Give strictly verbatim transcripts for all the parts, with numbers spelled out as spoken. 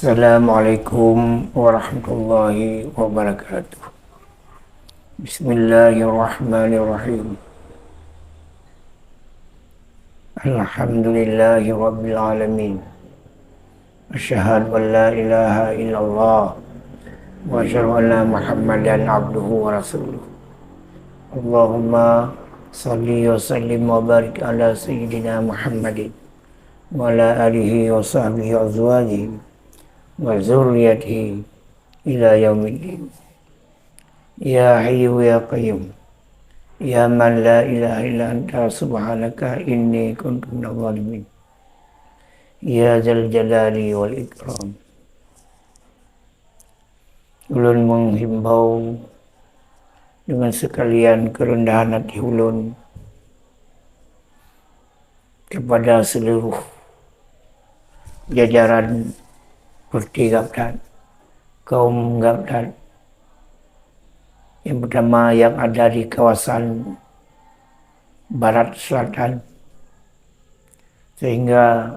Assalamualaikum warahmatullahi wabarakatuh. Bismillahirrahmanirrahim. Alhamdulillahi rabbil alamin. Asyhadu an la ilaha illallah wa asyhadu anna Muhammadan abduhu wa rasuluh. Allahumma salli wa sallim wa barik ala sayyidina Muhammadin wa ala alihi wa sahbihi wa azwajihi wa dzurriyyatihi ila yaumiddin. Ya Hayyu ya Qayyum, ya man la ilaha illa anta subhanaka inni kuntu minadh dhalimin. Ya Dzal Jalali wal Ikram. Ulôn menghimbau dengan sekalian kerendahan hati ulôn kepada seluruh jajaran Partai Gabthat, kaum Gabthat, yang pertama yang ada di kawasan Barat Selatan, sehingga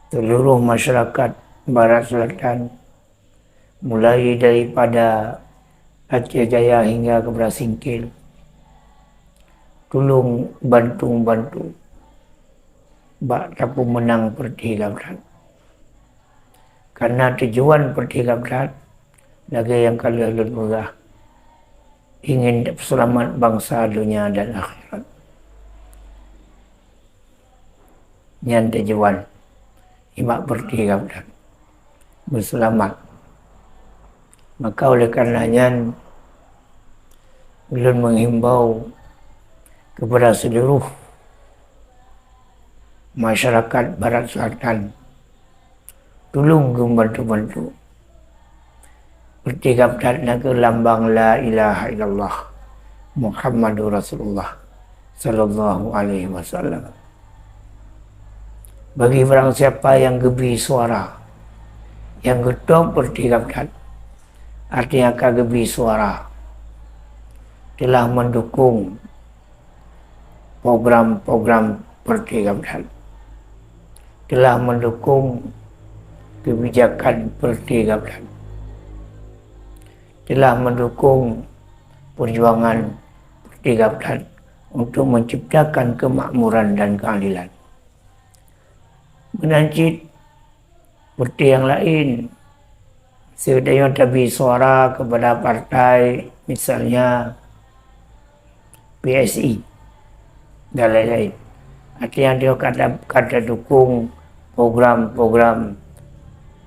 seluruh masyarakat Barat Selatan, mulai daripada Aceh Jaya hingga kepada Singkil, tulông bantu-bantu bak tapeumeunang Partai Gabthat. Karena tujuan Partai Gabthat lagèe nyang ka lheueh lôn peugah, ingin seulamat bansa donya dan akhirat. Nyan tujuan nibak Partai Gabthat, beuseulamat. Maka oleh karena nyan, ulôn menghimbau kepada seluruh masyarakat Barat Selatan, tulông geubantu-bantu. Partai Gabthat na kheueh lambang la ilaha illallah Muhammadur Rasulullah sallallahu alaihi wasallam. Bagi barang siapa yang geubri suara, yang geutôb Partai Gabthat, artinya ka geubri suara, telah mendukung program-program Partai Gabthat, telah mendukung kebijakan Partai Gabthat, telah mendukung perjuangan Partai Gabthat untuk menciptakan kemakmuran dan keadilan. Meunan cit partai nyang laén, seudeh nyoe tabri suara kepada partai, misalnya P S I dan lain-lain. Artinya dia ka ta-, ka tadukung program-program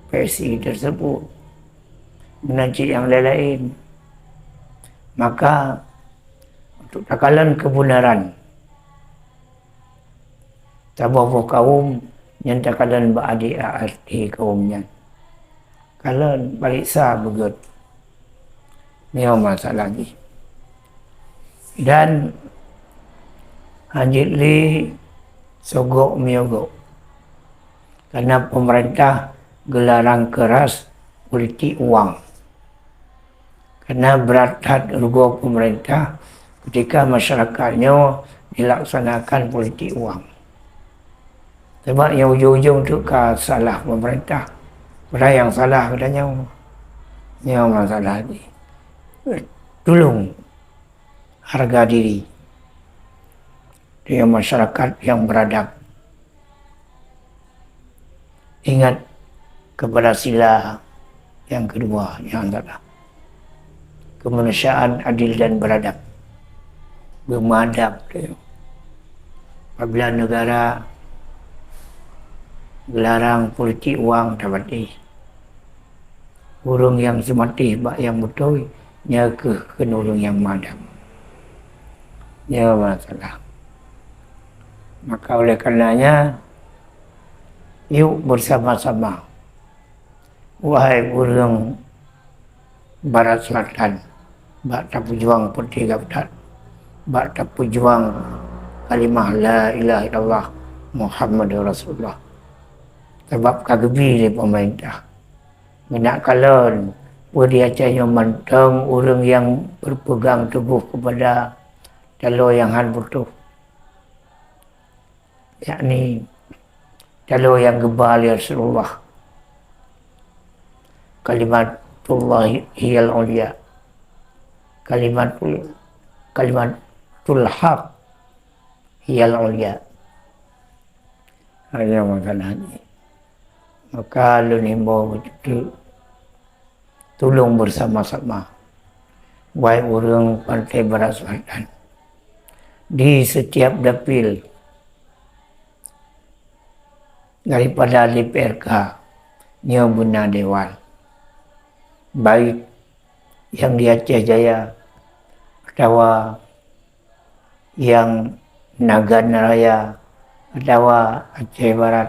P S I tersebut. Meunan cit nyang lain-lain. Maka, untuk takalon kebenaran, saboh-boh kaum nyan takalon bak adik A R T kaum nyan. Kalon, pareksa beugöt. Nyoe masalah jih. Dan hanjeuet lé sogok meuyogok. Karena pemerintah geularang keras politik uang. Karena brat that rugoe pemerintah ketika masyarakat nyoe dilaksanakan politik uang. Sebab nyang ujong-ujong tu ka salah pemerintah. Padahai nyang salah geutanyoe. Nyoe masalah jih. Tulông harga diri. Dia masyarakat yang beradab. Ingat kepada sila yang kedua, yang adalah kemanusiaan adil dan beradab. Beumeudab. Apabila negara geularang politik uang, tapatéh. Ureuëng nyang seumatéh bak nyang beutôi, nyoe kheueh kheun ureuëng nyang meudab. Nyoe masalah. Maka oleh karenanya, yuk bersama-sama, wahai ureuëng Barat Selatan, bak tapeujuang Partai Gabthat, bak tapeujuang kalimah la ilaha illallah Muhammadur Rasulullah. Sabab ka geubri lé pemerintah. Meunak kalon, peue di Aceh nyoe mantong ureuëng nyang berpegang teguh kepada taloe nyang hán putôh, yakni taloe nyang geuba lé Rasulullah, Kalimatullah hiyal ulya. Kalimatul, kalimatul haq hiyal ulya. Hanya masalah ni. Maka lôn himbau beutôi, tulông bersama-sama, wahai ureuëng Pantai Barat Selatan, di setiap dapil daripada D P R K nyoe beuna dewan, baik nyang di Aceh Jaya atawa nyang Nagan Raya atawa Aceh Barat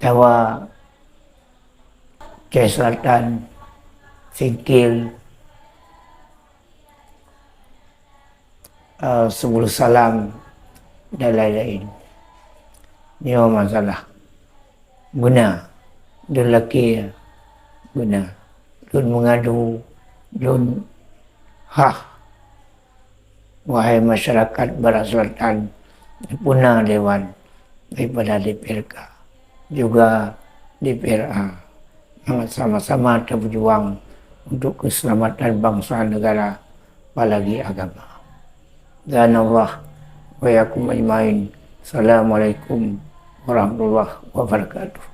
atawa Aceh Selatan, Singkil, eh, Subul Salam dan lain-lain. Nyoe masalah beuna, lôn lakée beuna. Lôn meungadu, lôn hah, wahai masyarakat Barat Selatan, peuna dewan daripada D P R K juga D P R A, mangat sama-sama tapeujuang untuk keselamatan bangsa negara, apalagi agama. Jazakallah wa iyyakum ajmain. Assalamualaikum warahmatullahi wabarakatuh.